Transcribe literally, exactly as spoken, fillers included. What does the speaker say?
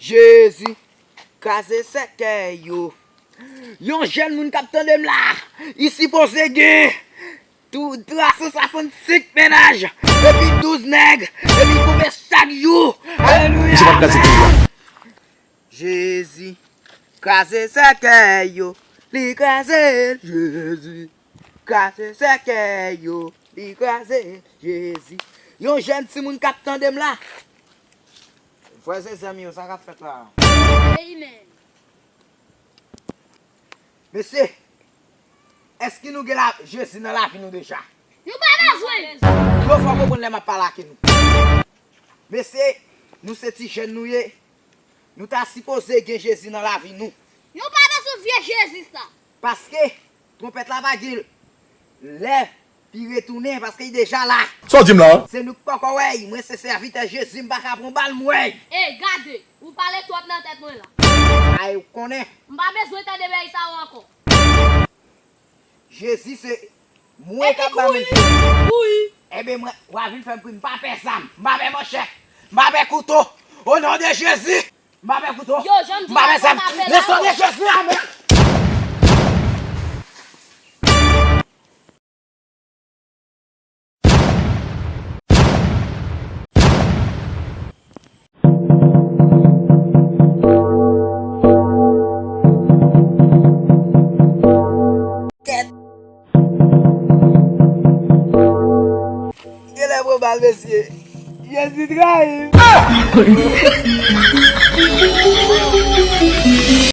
Jezi, kraze sèkèy yo. Yon jèn moun k ap tande m la, li sipoze gen tou twa san swasannsenk mennaj, epi douz nèg, epi koupe chak jou. Alelouya! Misye pral kraze peyi a. Jezi, kraze sèkèy yo, li kraze, Jezi. Kraze sèkèy yo, li kraze, Jezi. Yon jèn timoun k ap tande m la. Frè e sè, zanmi yo, sa k ap fèt la? Amen. Mesye, èske nou gen la, Jezi nan lavi nou deja? Nou pa bezwen. Yo fò konprann lè m ap pale ak nou. Mesye, nou se ti jèn nou ye. Nou ta sipoze gen Jezi nan lavi nou. Nou pa bezwen vye Jezi sa. Paske twonpèt la pa gen lè pou li retounen, paske li deja la. Sa w di m la? Se nou k poko wè l. Mwen se sèvitè Jezi, m pa ka pran bal, m wè l. E gade, ou pale twòp nan tèt mwen la. Sa e ou konnen. M pa bezwen tande bagay sa yo ankò. Jezi se mwen k ap ba moun Jezi. Kouri. Ebyen, mwen, w a vin fè m kouri. M pa pè zam, m pa pè manchèt, m pa pè kouto. O non de Jezi, m pa pè kouto, m pa pè zam. Le sang de Jésus, amen. Kèt. Genlè pran bal, mesye. Jezi trayi m.